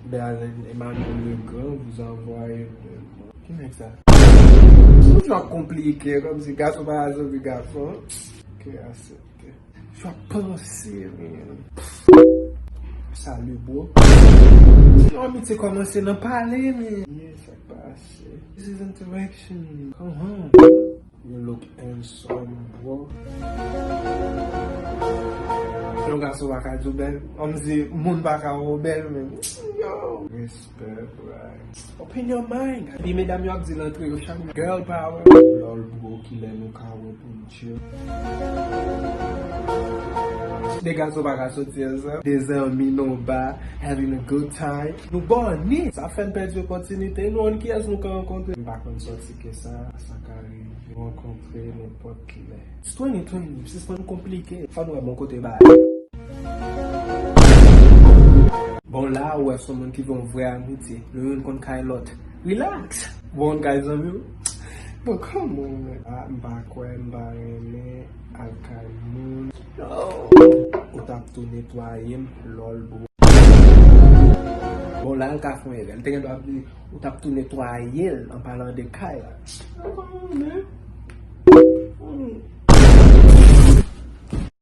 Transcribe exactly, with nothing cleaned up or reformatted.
Berlin, Emmanuel Legrand vous envoie une... Ki nèg sa? Ou jwe konplike, kòmsi gason pa ka sòti gason. Ok, aksepte. Jwe panse, man. Salut, bro. Yon amitye kòmanse nan pale, man. Yeah, sa k pase. This is interaction. Come on. You look handsome, bro. Yon gason pa ka di w bèl. Kòmsi moun pa ka wè w bèl, men. Yo. Respect, bro. Open your mind. Epi medam yo ap di l antre yo chak jou. Girl power. Lòl, bro, kilè nou ka wè pou n chill? De gason pa ka soti ansanm. De zanmi nan ba, having a good time. Nou bòne. Sa fè n pèdi opòtinite. Nou konn kiyès nou ka rankontre. M pa konn sòti ke sa, sa ka rive. Rankontre nenpòt kilè. It's twenty twenty, sispann konplike. Fò n wè bon kote bagay. Bon, la, ou wè se yon moun ki gen yon vrè amitye. Nou youn konn kay lòt. Relax! Bon, kay zanmi w. Bon, come on, man. Ah, m pa kwè, m pa renmen al kay moun. Oh! Ou t ap tou netwaye m, lòl, bro. Bon, la, l ka fè yon erè. L te gen dwa ap di, ou t ap tou netwaye l an palan de kay la. Bon, come on, man. Hmm.